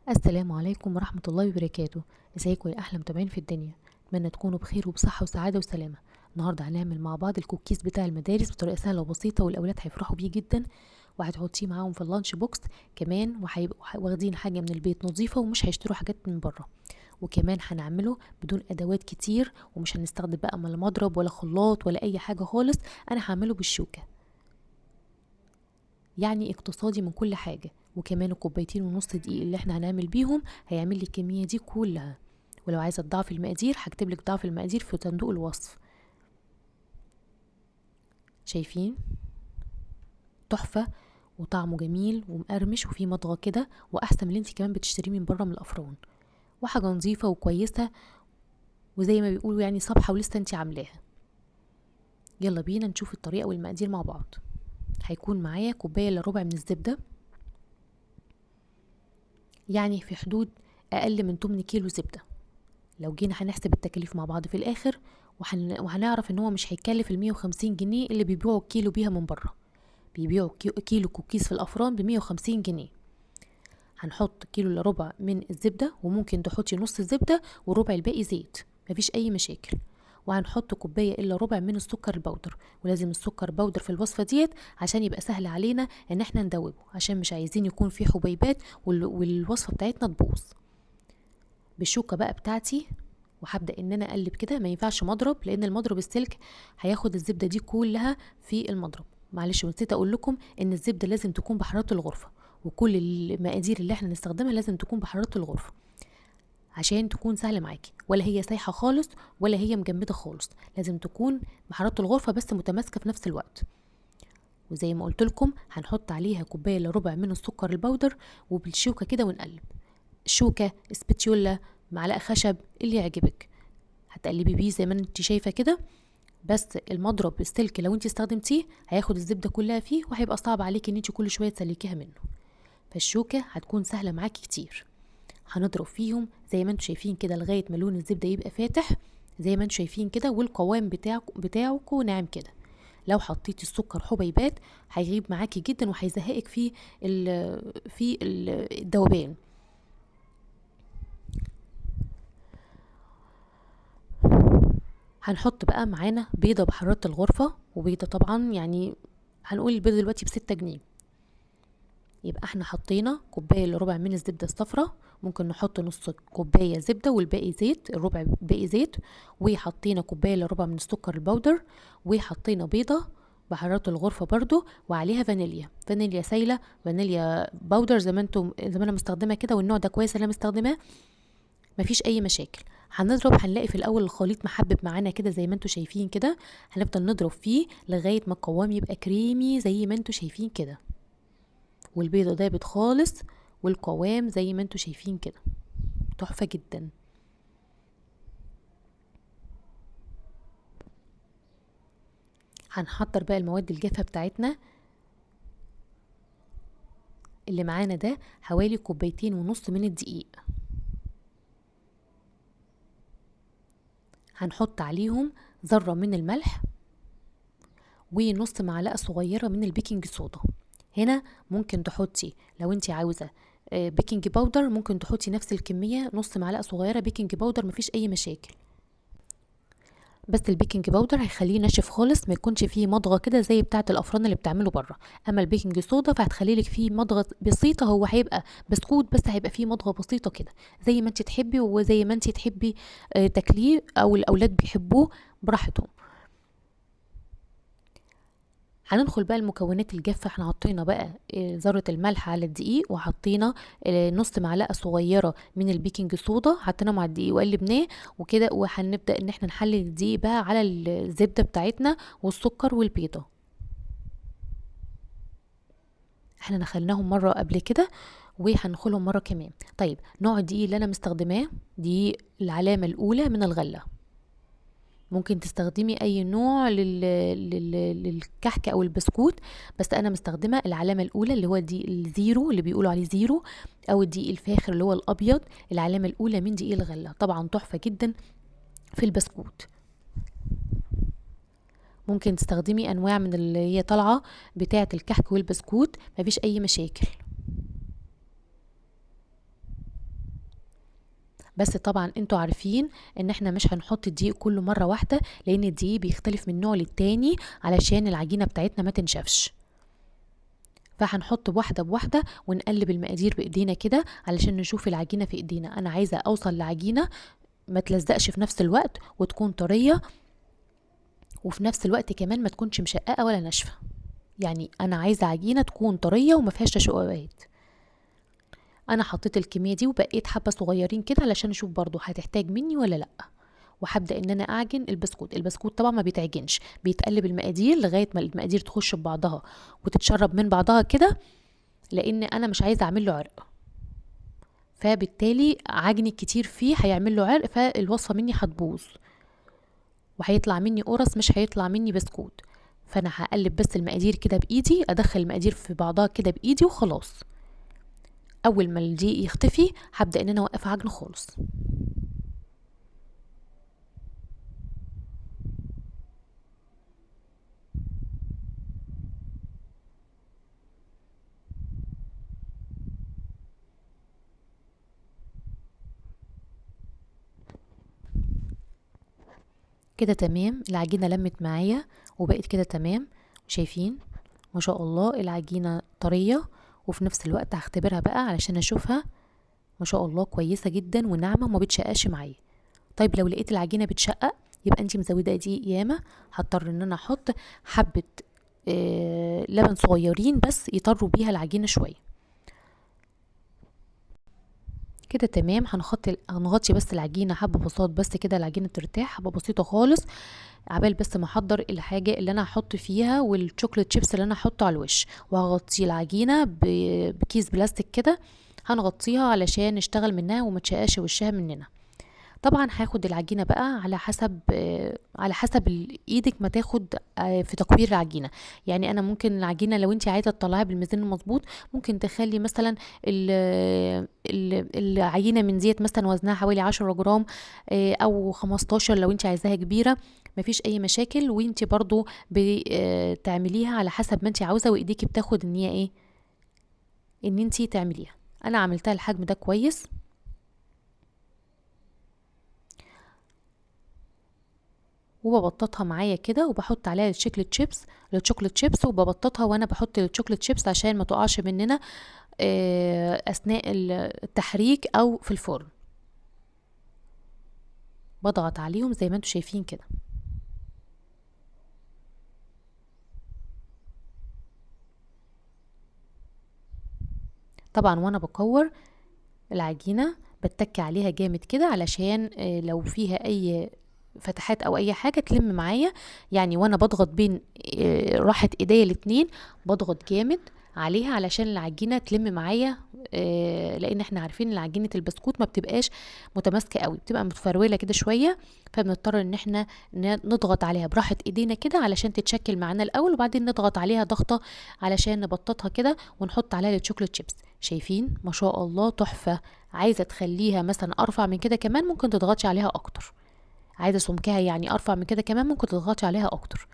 السلام عليكم ورحمة الله وبركاته. ازيكم يا احلى متابعين في الدنيا؟ اتمنى تكونوا بخير وبصحة وسعادة وسلامة. النهاردة هنعمل مع بعض الكوكيز بتاع المدارس بطريقة سهلة وبسيطة، والاولاد هيفرحوا بيه جدا، وهتحطيه معاهم في ال lunch box كمان، وهيبقوا واخدين حاجة من البيت نظيفة ومش هيشتروا حاجات من بره. وكمان هنعمله بدون ادوات كتير، ومش هنستخدم بقى لا مضرب ولا خلاط ولا اي حاجة خالص. انا هعمله بالشوكة، يعني اقتصادي من كل حاجة. وكمان الكوبايتين ونص دقيق اللي احنا هنعمل بيهم هيعمل لي الكمية دي كلها. ولو عايزة تضاعفي المقادير هكتب لك ضعف المقادير في صندوق الوصف. شايفين؟ تحفة وطعمه جميل ومقرمش وفيه مضغة كده، واحسن من اللي انت كمان بتشتريه من بره من الافران، وحاجة نظيفة وكويسة، وزي ما بيقولوا يعني صبحة ولسه انت عاملاها. يلا بينا نشوف الطريقة والمقادير مع بعض. هيكون معايا كوباية الا ربع من الزبدة، يعني في حدود اقل من 8 كيلو زبدة. لو جينا هنحسب التكاليف مع بعض في الاخر، وهنعرف ان هو مش هيكلف المية وخمسين جنيه اللي بيبيعوا الكيلو بيها من بره. بيبيعوا كيلو كوكيز في الافران بمية وخمسين جنيه. هنحط كيلو الا ربع من الزبدة، وممكن تحطي نص الزبدة وربع الباقي زيت، مفيش اي مشاكل. وهنحط كوباية الا ربع من السكر البودر، ولازم السكر بودر في الوصفة ديت عشان يبقى سهل علينا ان احنا ندوبه، عشان مش عايزين يكون فيه حبيبات والوصفة بتاعتنا تبوظ. بالشوكة بقى بتاعتي، وهبدأ ان انا اقلب كده. ما ينفعش مضرب، لان المضرب السلك هياخد الزبدة دي كلها في المضرب. معلش ونسيت اقول لكم ان الزبدة لازم تكون بحرارة الغرفة، وكل المقادير اللي احنا نستخدمها لازم تكون بحرارة الغرفة عشان تكون سهلة معاكي، ولا هي سايحة خالص ولا هي مجمدة خالص، لازم تكون بحرارة الغرفة بس متماسكة في نفس الوقت. وزي ما قلت لكم هنحط عليها كوباية الا ربع من السكر البودر، وبالشوكة كده ونقلب. شوكة، اسبتيولا، معلقة خشب، اللي يعجبك هتقلبي بيه زي ما انت شايفة كده. بس المضرب السلك لو انت استخدمتيه هياخد الزبدة كلها فيه، وهيبقى صعب عليكي ان انت كل شوية تسلكيها منه، فالشوكة هتكون سهلة معاكي كتير. هنضرب فيهم زي ما انتم شايفين كده لغاية ما لون الزبدة يبقى فاتح زي ما انتم شايفين كده، والقوام بتاعكم ناعم كده. لو حطيتي السكر حبيبات هيغيب معاكي جدا وهيزهقك في الذوبان. هنحط بقى معانا بيضة بحرارة الغرفة، وبيضة طبعا يعني هنقول البيضة دلوقتي ب6 جنيه. يبقى احنا حطينا كوباية الا ربع من الزبدة الصفراء، ممكن نحط نص كوباية زبدة والباقي زيت، الربع باقي زيت. وحطينا كوباية الا ربع من السكر البودر، وحطينا بيضة بحرارة الغرفة برضو، وعليها فانيليا، فانيليا سايلة، فانيليا powder زي ما انا مستخدمة كده، والنوع ده كويس اللي انا مستخدماه، مفيش اي مشاكل. هنضرب، هنلاقي في الاول الخليط محبب معانا كده زي ما انتم شايفين كده. هنفضل نضرب فيه لغاية ما القوام يبقى كريمي زي ما انتم شايفين كده، والبيضة دابت خالص، والقوام زي ما انتم شايفين كده تحفة جدا. هنحضر بقى المواد الجافة بتاعتنا اللي معانا، ده حوالي كوبايتين ونص من الدقيق. هنحط عليهم ذرة من الملح ونص معلقة صغيرة من ال baking soda. هنا ممكن تحطي لو انت عاوزة baking powder، ممكن تحطي نفس الكمية، نص معلقة صغيرة baking powder، مفيش اي مشاكل. بس ال baking powder هيخليه ناشف خالص، ما يكونش فيه مضغة كده زي بتاعة الافران اللي بتعمله بره. اما ال baking soda فهتخلي لك فيه مضغة بسيطة، هو هيبقى بسكوت بس هيبقى فيه مضغة بسيطة كده زي ما انت تحبي، وزي ما انت تحبي تاكليه او الاولاد بيحبوه براحتهم. هندخل بقى المكونات الجافة. احنا حطينا بقى ذرة الملح على الدقيق، وحطينا نص معلقة صغيرة من ال baking soda، حطيناه مع الدقيق وقلبناه وكده. وهنبدأ ان احنا نحلل الدقيق بقى على الزبدة بتاعتنا والسكر والبيضة. احنا نخلناهم مرة قبل كده وهنخلهم مرة كمان. طيب نوع الدقيق اللي انا مستخدماه دي العلامة الاولى من الغلة. ممكن تستخدمي اي نوع للكحك او البسكوت، بس انا مستخدمة العلامة الاولى اللي هو دي ال zero اللي بيقولوا عليه zero، او الدقيق الفاخر اللي هو الابيض، العلامة الاولى من دقيق الغلة. طبعا تحفة جدا في البسكوت. ممكن تستخدمي انواع من اللي هي طالعه بتاعه الكحك والبسكوت، مفيش اي مشاكل. بس طبعا انتوا عارفين ان احنا مش هنحط الدقيق كله مرة واحدة، لان الدقيق بيختلف من نوع للتاني علشان العجينة بتاعتنا ما تنشفش. فهنحط بواحدة بواحدة ونقلب المقادير بايدينا كده علشان نشوف العجينة في ايدينا. انا عايزة اوصل لعجينة ما تلزقش في نفس الوقت وتكون طرية، وفي نفس الوقت كمان ما تكونش مشققة ولا ناشفة. يعني انا عايزة عجينة تكون طرية وما فيهاش تشققات. انا حطيت الكمية دي وبقيت حبة صغيرين كده علشان اشوف برضو هتحتاج مني ولا لا. وهبدأ ان انا اعجن البسكوت. البسكوت طبعا ما بيتعجنش، بيتقلب المقادير لغاية ما المقادير تخش ببعضها وتتشرب من بعضها كده، لان انا مش عايزة اعمل له عرق، فبالتالي عجن كتير فيه هيعمل له عرق، فالوصفة مني هتبوظ وهيطلع مني قرص، مش هيطلع مني بسكوت. فانا هقلب بس المقادير كده بايدي، ادخل المقادير في بعضها كده بايدي وخلاص. اول ما الدقيق يختفي هبدأ ان انا اوقف عجن خالص. كده تمام، العجينة لمت معايا وبقت كده تمام. شايفين ما شاء الله العجينة طرية، وفي نفس الوقت هختبرها بقى علشان اشوفها. ما شاء الله كويسة جدا وناعمة وما بتشققش معايا. طيب لو لقيت العجينة بتشقق يبقى انتي مزودة دقيق ياما، هضطر ان انا احط حبة لبن صغيرين بس يطروا بيها العجينة شوية. كده تمام. هنغطي بس العجينة حبة بساط بس كده، العجينة ترتاح حبة بسيطة خالص، عبال بس ما احضر الحاجة اللي انا هحط فيها وال chocolate chips اللي انا هحطه على الوش. وهغطي العجينة بكيس بلاستيك كده، هنغطيها علشان نشتغل منها وما تشقاش وشها مننا. طبعا هاخد العجينة بقى على حسب ايدك ما تاخد في تكوير العجينة. يعني انا ممكن العجينة لو انت عايزة تطلعيها بالميزان المظبوط ممكن تخلي مثلا العجينة من ديت مثلا وزنها حوالي 10 جرام، او 15 لو انت عايزاها كبيرة، مفيش اي مشاكل. وانت برضو بتعمليها على حسب ما انت عاوزة، وايديكي بتاخد ان هي ايه ان انت تعمليها. انا عملتها الحجم ده كويس. وببططها معايا كده، وبحط عليها ال chocolate chips، وببططها وانا بحط ال chocolate chips عشان ما تقعش مننا اثناء التحريك او في الفرن. بضغط عليهم زي ما انتم شايفين كده. طبعا وانا بكور العجينة بتك عليها جامد كده علشان لو فيها اي فتحات او اي حاجة تلم معايا. يعني وانا بضغط بين راحة ايديا الاتنين بضغط جامد عليها علشان العجينة تلم معايا، لان احنا عارفين ان عجينه البسكوت ما بتبقاش متماسكة قوي، بتبقى متفروله كده شوية، فبنضطر ان احنا نضغط عليها براحة ايدينا كده علشان تتشكل معانا الاول، وبعدين نضغط عليها ضغطه علشان نبططها كده ونحط عليها ال chocolate chips. شايفين ما شاء الله تحفة. عايزه تخليها مثلا ارفع من كده كمان ممكن تضغطي عليها اكتر، عايزه سمكها يعني ارفع من كده كمان ممكن تضغطي عليها اكتر.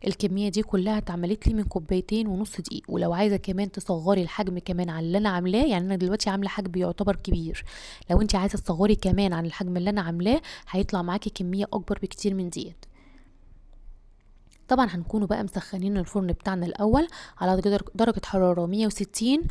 الكمية دي كلها اتعملت لي من كوبايتين ونص دقيق. ولو عايزه كمان تصغري الحجم كمان عن اللي انا عاملاه، يعني انا دلوقتي عامله حجم يعتبر كبير، لو انت عايزه تصغري كمان عن الحجم اللي انا عاملاه هيطلع معاكي كمية اكبر بكتير من ديت. طبعا هنكونوا بقى مسخنين الفرن بتاعنا الاول على درجه حرارة 160.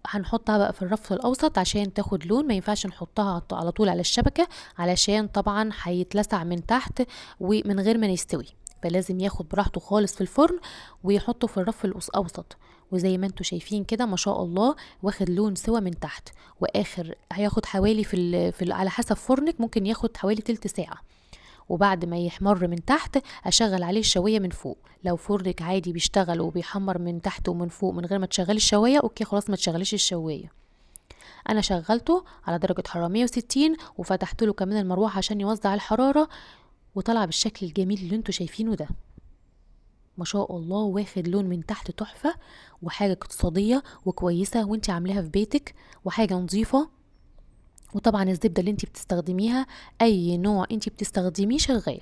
هنحطها بقى في الرف الاوسط عشان تاخد لون، ما ينفعش نحطها على طول على الشبكة علشان طبعا هيتلسع من تحت ومن غير ما يستوي، فلازم ياخد براحته خالص في الفرن ويحطه في الرف الاوسط. وزي ما انتم شايفين كده ما شاء الله واخد لون سوا من تحت، واخر هياخد حوالي في على حسب فرنك ممكن ياخد حوالي تلت ساعة. وبعد ما يحمر من تحت اشغل عليه الشوايه من فوق. لو فرنك عادي بيشتغل وبيحمر من تحت ومن فوق من غير ما تشغلي الشوايه، okay خلاص ما تشغليش الشوايه. انا شغلته على درجه حرارة 160 وفتحت له كمان المروحة عشان يوزع الحرارة، وطلع بالشكل الجميل اللي انتوا شايفينه ده ما شاء الله، واخد لون من تحت تحفة، وحاجه اقتصادية وكويسة وانت عاملاها في بيتك، وحاجه نظيفة. وطبعا الزبدة اللي انت بتستخدميها اي نوع انت بتستخدميه شغال.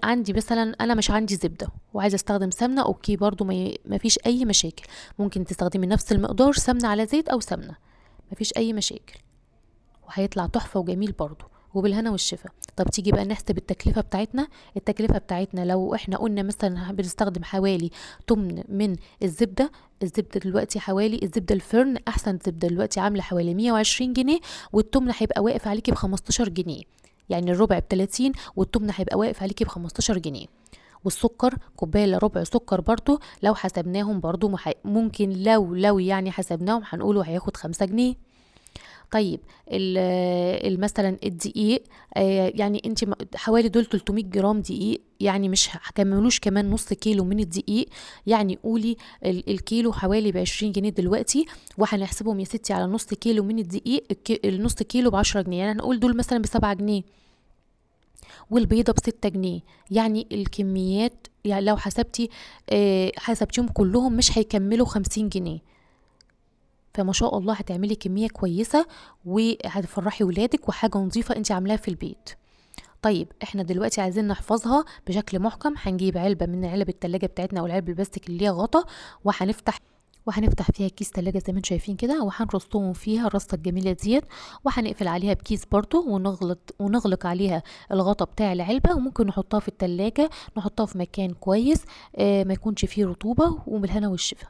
عندي مثلا انا مش عندي زبدة وعايزه استخدم سمنه، okay برضو ما فيش اي مشاكل، ممكن تستخدمي نفس المقدار سمنه على زيت او سمنه، ما فيش اي مشاكل. وهيطلع تحفة وجميل برضو، وبالهنا والشفا. طب تيجي بقى نحسب التكلفة بتاعتنا. التكلفة بتاعتنا لو احنا قلنا مثلا بنستخدم حوالي تمن من الزبدة، الزبدة دلوقتي حوالي، الزبدة الفرن احسن زبدة دلوقتي عاملة حوالي 120 جنيه، والتمن هيبقى واقف عليكي ب15 جنيه، يعني الربع ب30 والتمن هيبقى واقف عليكي ب15 جنيه. والسكر كوباية الا ربع سكر برضو لو حسبناهم برضو ممكن لو يعني حسبناهم هنقوله هياخد 5 جنيه. طيب مثلا الدقيق، يعني انت حوالي دول 300 جرام دقيق، يعني مش هكملوش كمان نص كيلو من الدقيق، يعني قولي الكيلو حوالي ب20 جنيه دلوقتي، وهنحسبهم يا ستي على نص كيلو من الدقيق، النص كيلو ب10 جنيه، يعني هنقول دول مثلا ب7 جنيه، والبيضة ب6 جنيه. يعني الكميات يعني لو حسبتيهم كلهم مش هيكملوا 50 جنيه. فما شاء الله هتعملي كمية كويسة وهتفرحي ولادك، وحاجة نظيفة انت عاملاها في البيت. طيب احنا دلوقتي عايزين نحفظها بشكل محكم، هنجيب علبة من علب التلاجة بتاعتنا او العلب البلاستيك اللي ليها غطا، وهنفتح فيها كيس تلاجة زي ما انتم شايفين كده، وهنرصهم فيها الرصة الجميلة ديت، وهنقفل عليها بكيس برضو، ونغلق عليها الغطا بتاع العلبة، وممكن نحطها في التلاجة، نحطها في مكان كويس، ما يكونش فيه رطوبة، وبالهنا والشفا.